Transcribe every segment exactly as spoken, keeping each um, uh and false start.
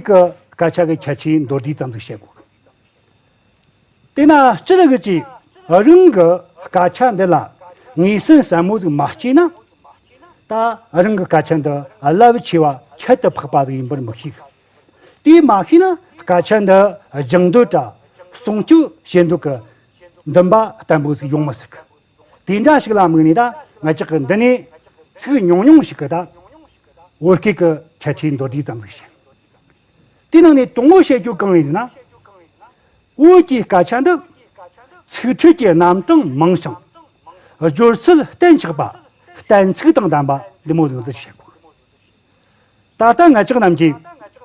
ཁེ་གི་སྐད་ཆ་གི་ཁྱད་ཆོས་མདོར་བསྡུས་ཙམ་ཟིག་བཤད་དགོས། དེས་ན་སྤྱིར་གི་ཅིག་རང་གི་སྐད་ཆ་འདི་ལ་ངེས་ཟིན་ཟབ་མོ་ཟིག་མ་སྐྱེས་ན། ད་རང་གི་སྐད་ཆ་འདི་རླབས་ཆེ་བ་ཁྱད་དུ་འཕགས་པ་ཟིག་ཡིན་པར་མི་ཤེས། དེ་མ་ཤེས་ན་སྐད་ཆ་འདི་སྦྱང་འདོད་དྲ་སྲུང་སྐྱོབ་བྱེད་འདོད་ཀྱི་འདུན་པ་བརྟན་པོ་ཟིག་ཡོང་མི་སྲིད་གི། དེ་འདྲ་ཞིག་ལ་དམིགས་ནས་ད་ང་ཅག་གི་འདི་ནས་ཚིག་ཉུང་ཉུང་ཞིག་གི་ད་བོད་སྐད་ཀྱི་ཁྱད་ཆོས་མདོར་བསྡུས་ཙམ་ཟིག་བཤད། དེའི་ནང་ནས་དང་པོ་བཤད་རྒྱུ་གང་ཡིན་ཟེར་ན། བོད་ཀྱི་སྐད་ཆ་འདི་ཚིག་ཕྲད་ཀྱི་རྣམ་གྲངས་མང་ཞིང་། སྦྱོར་ཚུལ་བརྟན་ཆགས་པ། གཏན་ཚིགས་དང་ལྡན་པ་འདི་མོ་ཟིག་འདི་བཤད་དགོས། ད་ལྟ་ང་ཅག་རྣམས་ཀྱིས་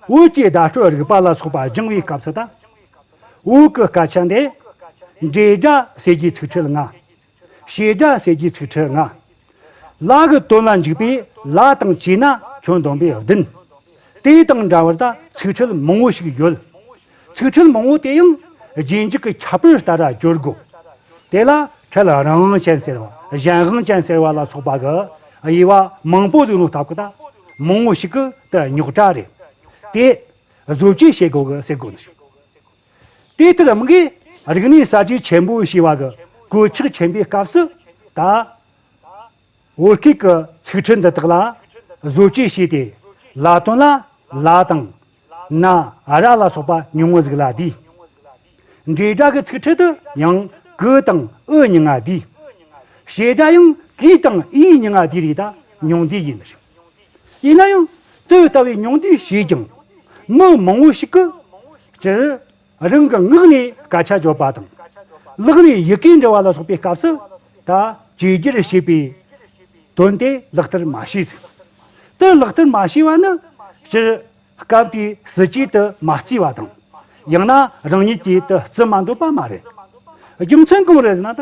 བོད་ཀྱི་བརྡ་སྤྲོད་རིག་པ་ལ་སོགས་པ་སྦྱང་བའི་སྐབས་སུ་ད། བོད་ཀྱི་སྐད་ཆ་འདི་འབྲེལ་སྒྲ་ཟེར་རྒྱུའི་ཚིག་ཕྲད་ལྔ། བྱེད་སྒྲ་ཟེར་རྒྱུའི་ཚིག་ཕྲད་ལྔ། ལ་གི་དོན་ལ་འཇུག་པའི་ལ་དང་བཅས་ན་ཁྱོན་བསྡོམས་པས་བདུན། དེ་དང་འདྲ་བར་ད་ཚིག་ཕྲད་མང་བོ་ཞིག་ཡོད། ཚིག་ཕྲད་མང་བོ་དེ་ཡང་རྗེས་འཇུག་གི་ཁྱད་པར་ལྟར་སྦྱོར་དགོས། དེ་ལ་ཕྲད་རང་དབང་ཅན་ཟེར་བ། གཞན་དབང་ཅན་ཟེར་བ་ལ་སོགས་པ་གི་དབྱེ་བ་མང་པོ་ཟིག་ནོ་སྟབས་ཀྱིས་ད་མང་བོ་ཞིག་གི་དེ་རྙོག་དྲ་རེད། དེ་བཟོ་བཅོས་བྱེད་དགོས་གི་ཟེར་དགོས་ནི། དེ་ལྟར་དམིགས་གི་རིག་གནས་གསར་བརྗེ་ཆེན་པོ་ཞེས་པ་གི་གོད་ཆག་ཆེན་པོའི་སྐབས་སུ་ད། བོད་སྐད་ཀྱི་ཚིག་ཕྲད་འདི་དག་ལ་བཟོ་བཅོས་བྱས་ཏེ། ལ་དོན་ལ་ལ་དང་ན་ར་ལ་སོགས་པ་ཉུང་ངུ་ཟིག་ལ་བསྡུས། འབྲེལ་སྒྲ་གི་ཚིག་ཕྲད་དུ་ཡང་གི་དང་ཨི་ཉུང་ང་བསྡུས། བྱེད་སྒྲ་ཡང་གི་དང་ཨི་ཉུང་ང་བསྡུས་རེད། ད་ཉུང་བསྡུས་ཡིན། ཡིན་ན་ཡང་དེ་ལྟ་བུའི་ཉུང་བསྡུས་བྱས་ཀྱང་མི་མང་བོ་ཞིག་གིས་སྤྱིར་རང་གི་ངག་ནས་སྐད་ཆ་བརྗོད་པ་དང་། ལག་ནས་ཡི་གེ་འབྲི་བ་ལ་སོགས་པའི་སྐབས་སུ་ད་བཅོས་བསྒྱུར་བྱེད་པའི་དོན་དེ་ལག་བསྟར་མ་བྱས་ཟིག་དེ་ལག་བསྟར་མ་བྱས་པ་ནི་སྤྱིར་སྐབས་དེའི་སྲིད་ཇུས་དེ་མ་བརྩིས་པ་དང་། ཡང་ན་རང་ཉིད་ཀྱིས་དེ་བརྩི་མ་འདོད་པ་མ་རེད། རྒྱུ་མཚན་གང་རེད་ཟེར་ན། ད་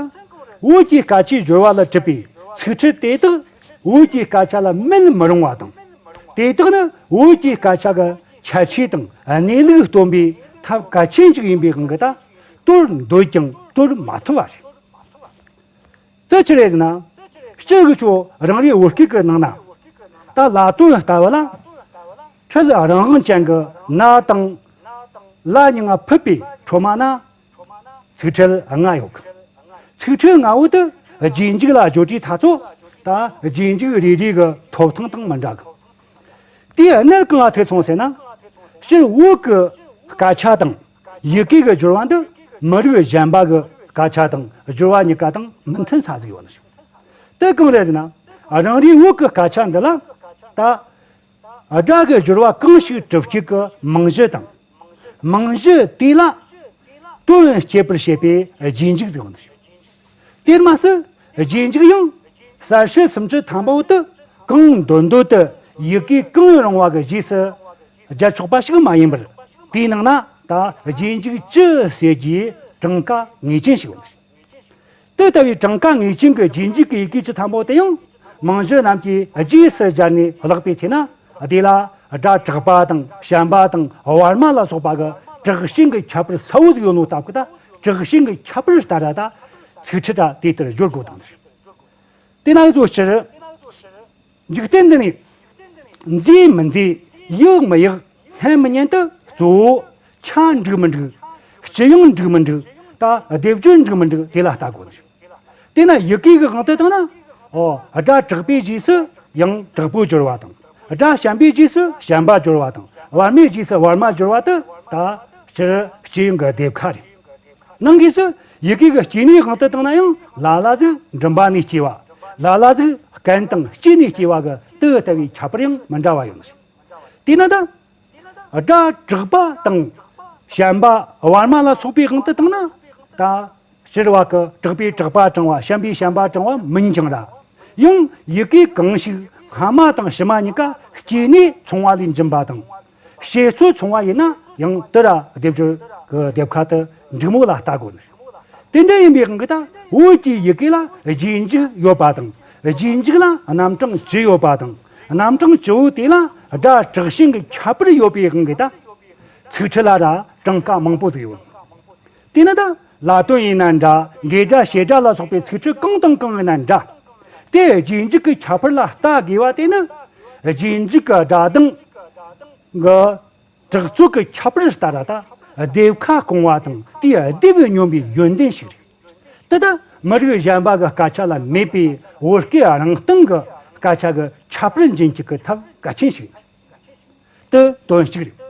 བོད་ཀྱི་སྐད་ཆའི་སྦྱོར་བ་ལ་གྲུབ་པའི་ཚིག་ཕྲད་དེ་དག་བོད་ཀྱི་སྐད་ཆ་ལ་མེད་མི་རུང་བ་དང་། དེ་དག་ནི་བོད་ཀྱི་སྐད་ཆ་གི་ཁྱད་ཆོས་དང་གནས་ལུགས་སྟོན་པའི་ཐབས་གལ་ཆེན་ཞིག་ཡིན་པའི་དབང་གིས་ད་དོར་འདོད་ཀྱང་དོར་མ་ཐུབ་པ་རེད། དེ་ཅི་རེད་ཟེར་ན། སྤྱིར་གི་ཆོ་རང་རེའི་བོད་སྐད་ཀྱི་ནང་ན། ད་ལ་དོན་ལྟ་བུ་ལ། ཕྲད་རང་དབང་ཅན་གྱི་ན་དང་། ལ་ཉུང་ང་ཕུད་པའི་འཕྲོ་མ་ན། ཚིག་ཕྲད་ལྔ་ཡོད་གི། ཚིག་ཕྲད་ལྔ་བོ་དེ་རྗེས་འཇུག་ལ་བརྗོད་དུས་ཐ་ཚོ། ད་རྗེས་འཇུག་རེ་རེ་གི་ཐོབ་ཐང་དང་མི་འདྲ་གི། དེའི་གནད་གང་ལ་ཐུག་སོང་ཟེར་ན། སྤྱིར་བོད་ཀྱི་སྐད་ཆ་དང་ཡི་གེ་གི་སྦྱོར་བ་འདི་མི་རིགས་གཞན་པ་གི་སྐད་ཆ་དང་སྦྱོར་བ་གཉིས་ཀ་དང་མི་མཐུན་ས་ཟིག་ཡོད་ནི་ཞིག་དེ་གང་རེད་ཟེར་ན། རང་རེའི་བོད་ཀྱི་སྐད་ཆ་འདི་ལ་ད་སྒྲ་གི་སྦྱོར་བ་གང་ཞིག་གྲུབ་བྱེད་ཀྱི་རྨང་གཞི་དང་། རྨང་གཞི་དེ་ལ་དོན་སྐྱེད་པར་བྱེད་པའི་རྗེས་འཇུག་ཟིག་ཡོད་ནི་ཞིག་དེར་མ་ཟད་རྗེས་འཇུག་ཡང་གསལ་བྱེད་སུམ་ཅུ་ཐམ་པ་བོ་དེ་གང་འདོད་འདོད་དུ་ཡི་གེ་གང་རུང་བ་གི་རྗེས་སུ་སྦྱར་ཆོག་པ་ཞིག་མ་ཡིན་པར། དེའི་ནང་ན་ད་རྗེས་འཇུག་བཅུ་ཟེར་རྒྱུའི་གྲངས་ཀ་ངེས་ཅན་ཞིག་ཡོད། དེ་ལྟ་བུའི་གྲངས་ཀ་ངེས་ཅན་གྱི་རྗེས་འཇུག་གི་ཡི་གེ་བཅུ་ཐམ་པ་བོ་དེ་ཡང་རྨང་གཞི་རྣམས་ཀྱི་རྗེས་སུ་སྦྱར་ནས་བཀླགས་པའི་ཚེ་ན། དེ་ལ་སྒྲ་དྲག་པ་དང་ཞན་པ་དང་བར་མ་ལ་སོགས་པ་གི་དྲག་ཞན་གྱི་ཁྱད་པར་གསལ་བོ་ཟིག་ཡོད་ནོ་སྟབས་ཀྱིས། ད་དྲག་ཞན་གྱི་ཁྱད་པར་ལྟར་ད་ཚིག་ཕྲད་ད་དེ་ལྟར་སྦྱོར་དགོས་དང་། དེ་ན་གཙོ་ཆེར། འཇིག་རྟེན་འདི་ནས་མཛེས་མི་མཛེས། ཡག་མི་ཡག། སྙན་མི་སྙན་དུ་གཙོ་བོ་ཆ་འགྲིག་མི་འགྲིག། སྤྱི་ཡོངས་འགྲིག་མི་འགྲིག། ད་སྡེབ་སྦྱོར་འགྲིག་མི་འགྲིག་དེ་ལ་ལྟ་དགོས། དེས་ན་ཡི་གེ་གི་དབང་དུ་བཏང་ན། ཨོ། སྒྲ་དྲག་པའི་རྗེས་སུ་ཡང་དྲག་པོ་སྦྱོར་བ་དང་། སྒྲ་ཞན་པའི་རྗེས་སུ་ཞན་པ་སྦྱོར་བ་དང་། བར་མའི་རྗེས་སུ་བར་མ་སྦྱོར་བ་དེ་ད་སྤྱིར་སྤྱི་ཡོངས་ཀྱི་སྡེབ་ཁ་རེད། ནང་གི་སུ་ཡི་གེ་གི་སྐྱེ་གནས་དབང་དུ་བཏང་ན་ཡང་ལ་ལ་ཟིག་མགྲིན་པ་ནས་སྐྱེ་བ། ལ་ལ་ཟིག་རྐན་དང་ལྕེ་ནས་སྐྱེ་བ་གི་དེ་ལྟ་བུའི་ཁྱད་པར་ཡང་མི་འདྲ་བ་ཡོད། དེས་ན་ད། སྒྲ་དྲག་པ་དང་ཞན་པ་བར་མ་ལ་སོགས་པའི་དབང་དུ་བཏང་ན། ད་སྤྱིར་བ་གི་དྲག་པས་དྲག་པ་དྲངས་པ། ཞན་པས་ཞན་པ་དྲངས་པ་མིན་ཀྱང་ར། ཡང་ཡི་གེ་གང་ཞིག་སྔ་མ་དང་ཕྱི་མ་གཉིས་ཀ་སྐྱེ་གནས་མཚུངས་པ་ལས་འབྱུང་བ་དང་། བཤད་ཚུལ་མཚུངས་པ་ཡིན་ན་ཡང་དེ་ར་སྡེབ་སྦྱོར་གྱི་སྡེབ་ཁ་དེ་འགྲིག་མོ་ལ་ལྟ་དགོས་ནི། དེ་འདྲ་ཡིན་པའི་དབང་གིས་ད་བོད་ཀྱི་ཡི་གེ་ལ་རྗེས་འཇུག་ཡོད་པ་དང་། རྗེས་འཇུག་ལ་རྣམ་གྲངས་བཅུ་ཡོད་པ་དང་། རྣམ་གྲངས་བཅུ་བོ་དེ་ལ་སྒྲ་དྲག་ཞན་གྱི་ཁྱད་པར་ཡོད་པའི་དབང་གིས་ད་ཚིག་ཕྲད་ལ་ར་གྲངས་ཀ་མང་པོ་ཟིག་ཡོད། དེས་ན་ད་ལ་དོན་ཡིན་ན་འདྲ། འབྲེལ་སྒྲ་བྱེད་སྒྲ་ལ་སོགས་པའི་ཚིག་ཕྲད་གང་དང་གང་ཡིན་ན་འདྲ། དེ་རྗེས་འཇུག་གི་ཁྱད་པར་ལ་ལྟ་དགོས་པ་དེ་ནི། རྗེས་འཇུག་གི་སྒྲ་གདངས་གི་ གྲགས་ཚོད་ཀྱི་ཁྱད་པར་ལྟར་ད་སྡེབ་ཁ་སྐོང་བ་དང་དེའི་སྡེབ་སྙོམས་པའི་ཡོན་ཏན་ཞིག་རེད། དེ་ད་མི་རིགས་གཞན་པ་གི་སྐད་ཆ་ལ་མེད་པའི་བོད་སྐད་རང་སྟེང་གི་སྐད་ཆ་གི་ཁྱད་པར་འཛིན་སྤྱོད་ཀྱི་ཐབས་གལ་ཆེན་ཞིག་ཡིན། དེ་དོན་གཅིག་རེད།